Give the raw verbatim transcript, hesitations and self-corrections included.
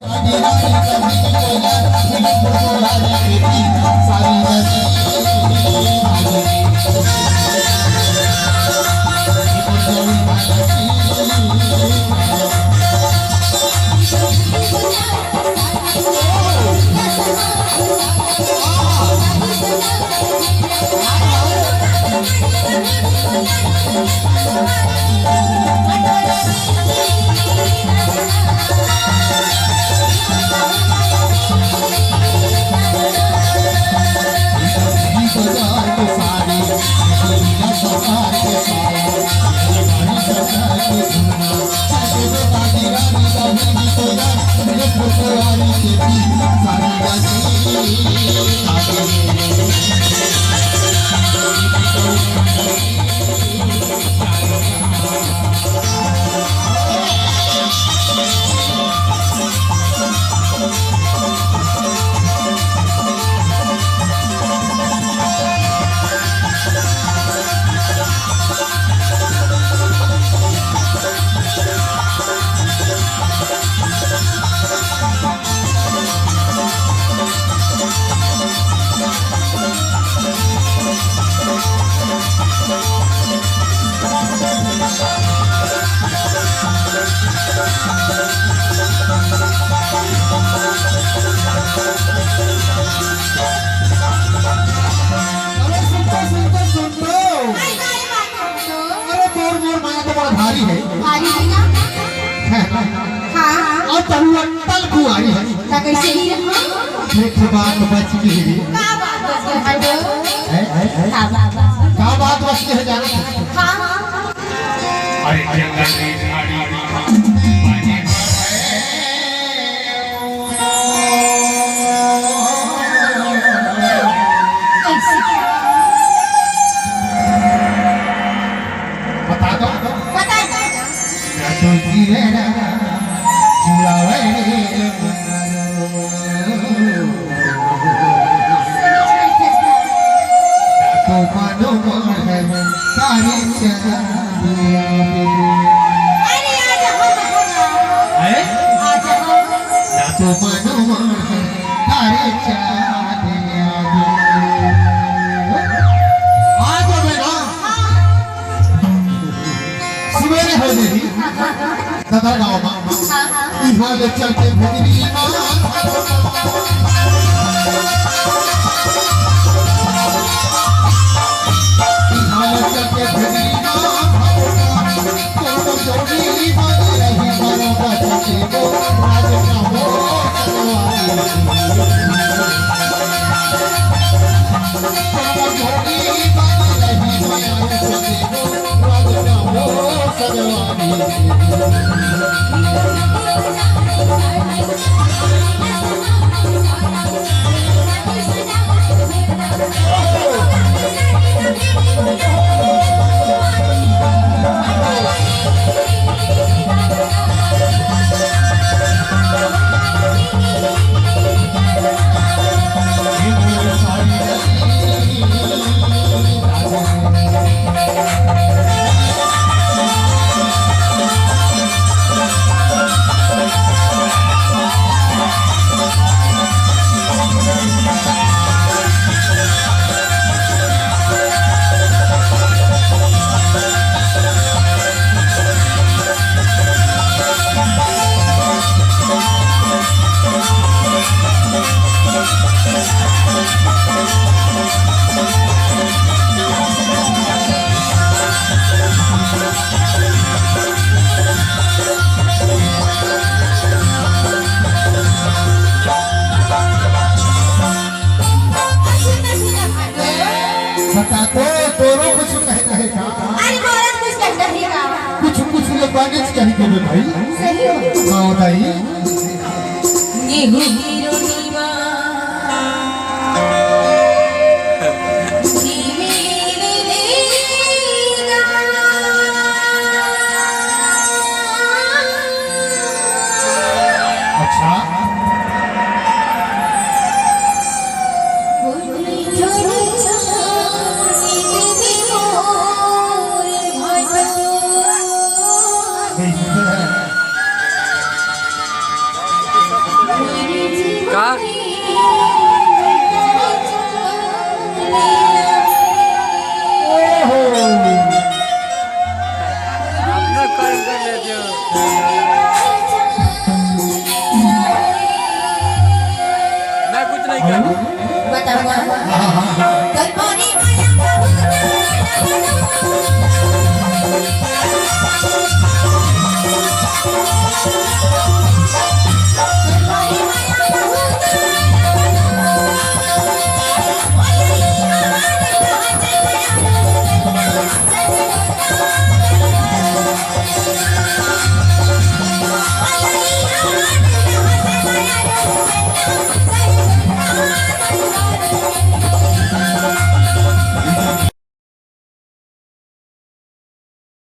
अरे सुन तो, सुन तो, सुन तो। अरे मोर, मोर माया तो बड़ा भारी है। भारी है ना? हाँ। और तहु अटल कुंवारी है। त कैसे ही रहो? एक ठो बात बच गई रे। का बात बच गई? हटो। हैं? का बात बच गई? का बात बच गई है जाने? हाँ। अरे जंगल में झाड़ी बता दो। बता दो। या तो जीवे ना, जीवावे रे। या तो मानो मोर है, तारे चला दिया। अरे, आ जाओ, आ जाओ। हैं? आ जाओ। या तो मानो मोर है, तारे चला दिया। आ जाओ बेटा। सुबेरे हो जाही। ददर गाँव मा। इहाँ ले चल के भेजरी मा। इहाँ ले चल के भेजरी मा। कोनो जोड़ी बन रही बन बन के वो राज का हो सनवारी। कोनो जोड़ी बन रही बन बन के वो राज का हो सनवारी। बता तो, तोरो कुछ कहे, कहे का? अरे, मोरो कुछ कहे, कहे का? कुछ, कुछ ले बानिच कही के बे भाई। सही हो। हाँ, भाई। गेहूं की रोटी माँ, घी में लेगा। अच्छा। का? ओहो। अपना कर्म कर लेते हो। मैं कुछ नहीं करूँ। बताओ ना।